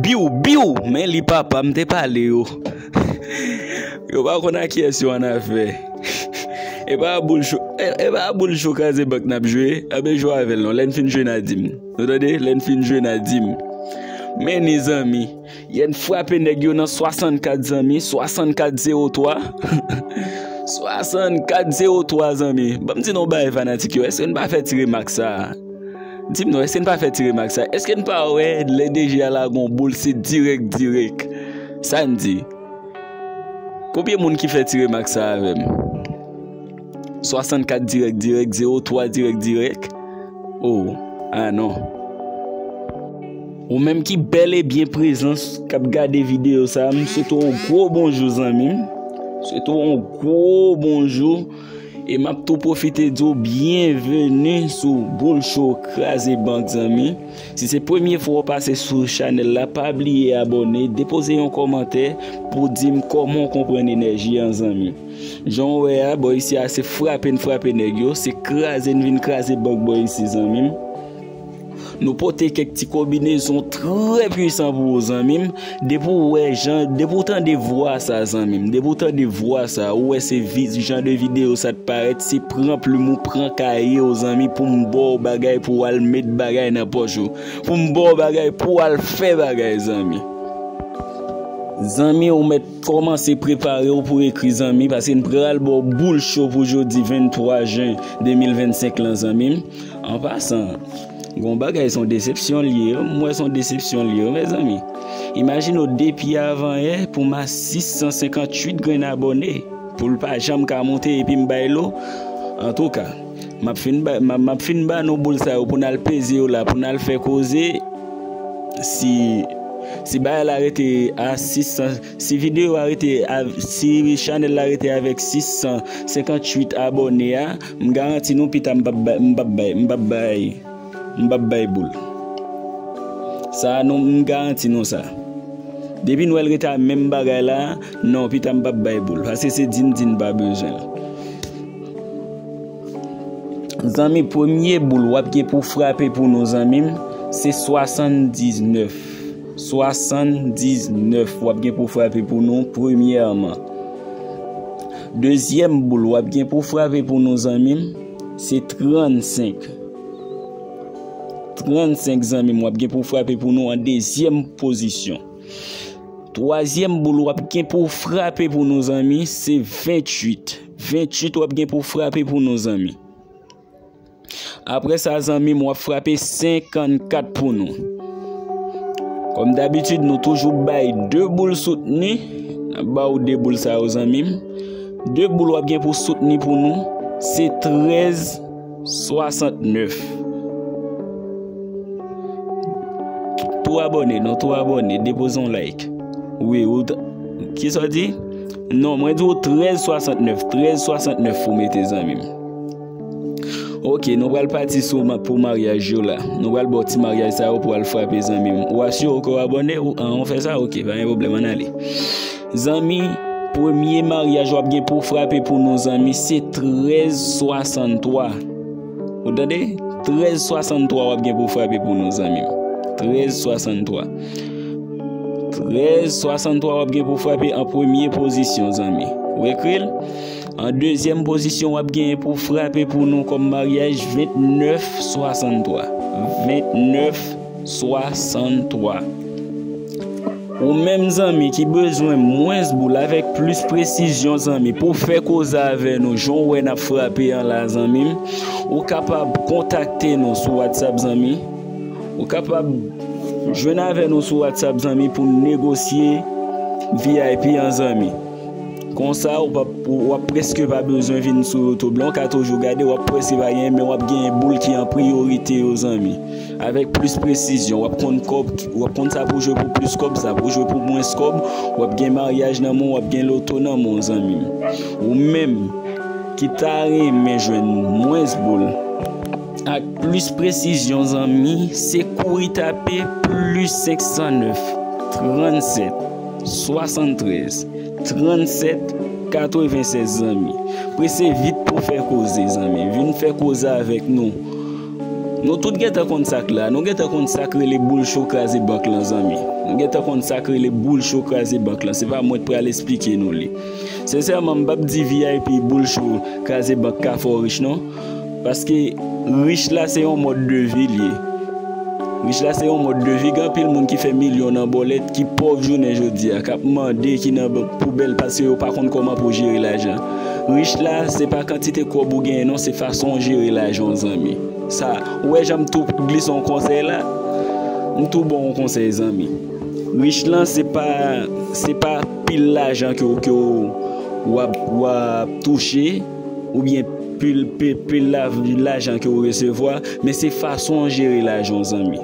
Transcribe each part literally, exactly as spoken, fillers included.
Biw, biw, men li papa, m te pale yo. Yo pa konn a kiyès yo annafè. E pa boul cho, e, e pa boul cho kraze bank n ap jwe, anben jwe avè l non, lè n fin jwe n a di m. Nou tande? Lè n fin jwe n a di m. Men ni zanmi, yè n frape nèg yo nan swasannkat zanmi, swasannkat zewo twa. Swasannkat zewo twa zanmi. Ban m di nou bagay fanatik yo, èske n pa fè ti remak sa a? Di m non, èske n pa fè ti remak sa? Èske n pa wè lè D J a lage yon boul, se dirèk, dirèk? Sa n di? Konbyen moun ki fè ti remak sa avè m? Swasannkat dirèk, dirèk, zewo twa dirèk, dirèk. Oh, ah non. Ou menm ki bèl e byen prezans k ap gade videyo sa, m swete w yon gwo bonjou, zanmi m. Swete w yon gwo bonjou. E m ap tou pwofite di w byenveni sou Boul Cho Kraze Bank, zanmi. Si se premye fwa w pase sou chanèl la, pa bliye abòne, depoze yon kòmantè pou di m kòman w konprann enèji an, zanmi. Jan w wè a, bò isi a, se frape n frape nèg yo, se kraze n vin kraze bank bò isi, zanmi m. Nou pote kèk ti konbinezon trè pwisan pou ou, zanmi m. Depi w wè jan, depi w tande vwa sa, zanmi m, depi w tande vwa sa, ou wè se vi-, jan de videyo sa t parèt, se pran plim ou, pran kaye w, zanmi, pou m ba w bagay pou w al met bagay nan pòch ou, pou m ba w bagay pou w al fè bagay, zanmi. Zanmi, ou mèt kòmanse prepare w pou ekri, zanmi, paske n pral ba w boul cho pou jodi venntwa jen de mil vennsenk lan, zanmi m. An pasan, gon bagay se yon desepsyon l ye, m wè se yon desepsyon l ye, mezanmi. Imajine w depi avanyè pou m a sis san senkantuit grenn abòne, pou l pa janm ka monte epi m bay lo. Antouka, m ap fin ba, m ap, m ap fin ba nou boul sa yo pou n al peze yo la, pou n al fè koze. Si, si bagay la rete a sis san, si videyo a rete a, si chanèl la rete avèk sis san senkantuit abòne a, m garanti nou pita m p ap bay, m p ap bay, m p ap bay, m p ap bay boul. Sa a, nou, m garanti nou sa. Depi n wè l rete a menm bagay la, non, pita m p ap bay boul. Paske se di n di n pa bezwen l. Zanmi, premye boul w ap gen pou frape pou nou, zanmi m, se swasanndisnèf. Swasanndisnèf w ap gen pou frape pou nou, premyèman. Dezyèm boul w ap gen pou frape pou nou, zanmi m, se trannsenk. Trannsenk, zanmi m, w ap gen pou frape pou nou an dezyèm pozisyon. Twazyèm boul w ap gen pou frape pou nou, zanmi, se venntuit. Venntuit w ap gen pou frape pou nou, zanmi. Apre sa, zanmi m, w ap frape senkannkat pou nou. Kòm dabitid, nou toujou bay de boul soutni. N ap ba w de boul sa yo, zanmi m. De boul w ap gen pou soutni pou nou, se trèz swasantnèf. Tou abòne, non, tou abòne, depoze yon like. Wi, ou t-, kisa w di? Non, mwen di w trèz swasantnèf, trèz swasantnèf pou mete, zanmi m. Ok, nou pral pati sou ma-, pou maryaj yo la. Nou pral ba w ti maryaj sa yo pou al frape, zanmi m. Ou asire w ke w abòne? Ou, an, ou fè sa? Ok, pa gen pwoblèm, ann ale. Zanmi, premye maryaj w ap gen pou frape pou nou, zanmi, se trèz swasantwa. Ou tande? Trèz swasantwa w ap gen pou frape pou nou, zanmi m. Trèz swasantwa. Trèz swasantwa w ap gen pou frape an premye pozisyon, zanmi. Ou ekri l? An dezyèm pozisyon, w ap gen pou frape pou nou kòm maryaj vennèf swasantwa. Vennèf swasantwa. Ou menm, zanmi, ki bezwen mwens boul avèk plis presizyon, zanmi, pou fè koze avè nou, jan w wè n ap frape an la, zanmi m, ou kapab kontakte nou sou WhatsApp, zanmi. Ou kapab jwenn avè nou sou WhatsApp, zanmi, pou n negosye V I P an, zanmi. Konsa, ou p ap, w ap prèske pa bezwen vin sou YouTube la. Ou ka toujou gade, w ap prèske pa genyen, men w ap genyen boul ki an priyorite yo, zanmi. Avèk plis presizyon, w ap konn kòb, w ap konn sa pou jwe pou plis kòb, sa pou jwe pou mwens kòb, w ap gen maryaj nan men w, w ap gen loto nan men w, zanmi m. Ou menm ki ta renmen jwenn mwens boul ak plis presizyon, zanmi, se kouri tape plis senk san nèf, trannsèt, swasanntrèz, trannsèt, katrevennsèz, zanmi. Prese vit pou fè koze, zanmi. Vin fè koze avèk nou. Nou tout gentan konn sa k la. Nou gentan konn sa k rele boul cho kraze bank lan, zanmi. Nou gentan konn sa k rele boul cho kraze bank lan. Se pa mwen k pral esplike nou li. Sensèman, m p ap di V I P boul cho kraze bank ka fè w rich, non. Paske rich la se yon mòd de vi l ye. Rich la se yon mòd de vi. Gen anpil moun ki fè milyon nan bòlèt, ki pòv jounen jodi a, k ap mande, ki nan bank poubèl paske yo pa konn kòman pou jere lajan. Rich la, se pa kantite kòb ou genyen, non, se fason w jere lajan w, zanmi. Sa, ou wè jan m tou glise yon konsèy la? M tou ba w yon konsèy, zanmi. Rich lan, se pa, se pa pil lajan ke w, ke w, w ap, w ap touche, oubyen pil, pil, pil la, lajan ke w resevwa, men se fason w jere lajan w, zanmi.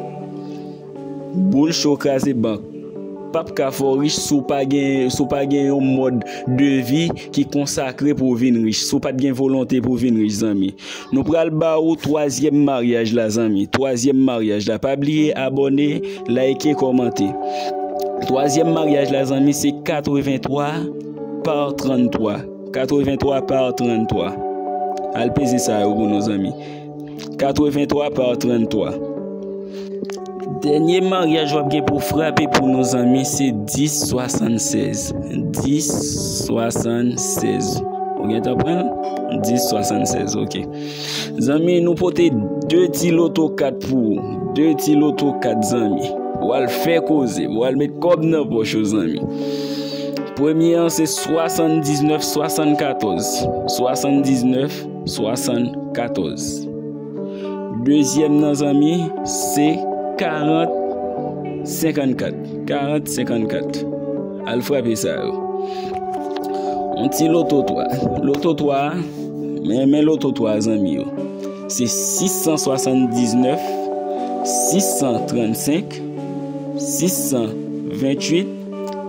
Boul cho kraze bank p ap ka fè w rich si w pa gen, si w pa gen yon mòd de vi ki konsakre pou w vin rich, si w pa t gen volonte pou w vin rich, zanmi. Nou pral ba ou twazyèm maryaj la, zanmi. Twazyèm maryaj la. Pa bliye abòne, like, kòmante. Twazyèm maryaj la, zanmi, se katrevenntwa pa tranntwa. Katrevenntwa pa tranntwa. Al peze sa yo pou nou, zanmi. Katrevenntwa pa tranntwa. Dènye maryaj w ap gen pou frape pou nou, zanmi, se dis swasannsèz. Dis swasannsèz. Ou gentan pran l? Dis swasannsèz, ok. Zanmi, nou pote de ti loto kat pou ou. De ti loto kat, zanmi. W al fè koze. W al met kòb nan pòch ou, zanmi. Premye an se swasanndiznèf swasannkatòz. Swasanndiznèf swasannkatòz. Dezyèm nan, zanmi, se karant senkannkat. Karant senkannkat. Al frape sa yo. Yon ti loto twa. Loto twa a, men, men loto twa a, zanmi yo. Se sis san swasanndiznèf, sis san trannsenk, sis san venntuit,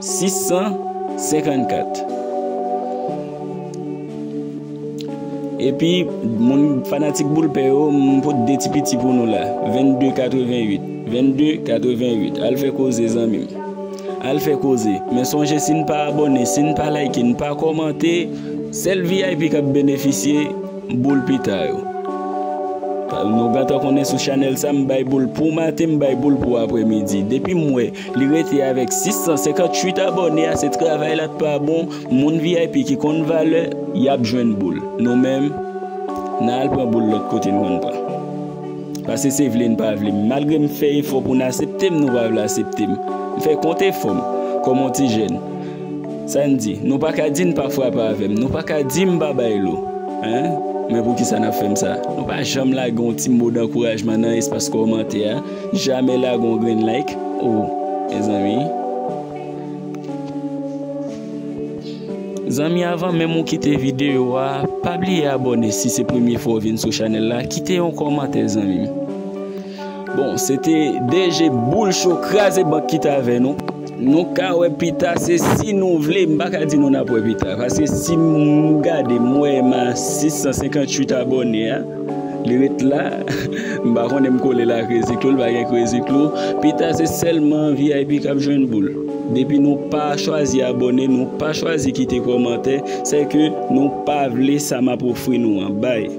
sis san senkannkat. Epi, moun fanatik boul pè yo, m pot de ti piti pou nou la. Vennde katrevennuit. Vennde katrevennuit. Al fè koze, zanmi m. Al fè koze. Men sonje, si n pa abòne, si n pa like, n pa kòmante, sèl V I P k ap benefisye boul pita yo. Nou gentan konnen sou chanèl sa, m bay boul pou maten, m bay boul pou aprèmidi. Depi m wè li rete avèk sis san senkanntuit abòne a, se travay la k pa bon. Moun V I P ki konn valè, y ap jwenn boul. Nou menm, n a al pran boul lòt kote n konn pran. Paske se vle n pa vle. Malgre m fè efò pou n aksepte m, nou pa vle aksepte m. M fè kont efò m kòm yon ti jèn. Sa n di, nou pa ka di n pa frape avè m, nou pa ka di m pa bay lo. Hein? Men poukisa n ap fè m sa? Nou pa janm lage yon ti mo dankourajman nan espas kòmantè a, jamè lage yon grenn like. Oh, mezanmi. Zanmi, avan menm ou kite videyo a, pa bliye abòne si se premye fwa w vin sou chanèl la, kite yon kòmantè, zanmi m. Bon, se te D J Boul Cho Kraze Bank ki t avè nou. Nou ka wè pita, se si nou vle, m pa ka di nou n ap wè pita. Paske si m gade, m wè m a sis san senkanntuit abòne a, li ret la. M pa konnen m kole la Crazy Clou, l pa gen Crazy Clou. Pita se sèlman V I P k ap jwenn boul. Depi nou pa chwazi abòne, nou pa chwazi kite kòmantè, se ke nou pa vle sa m ap ofri nou an. Bay.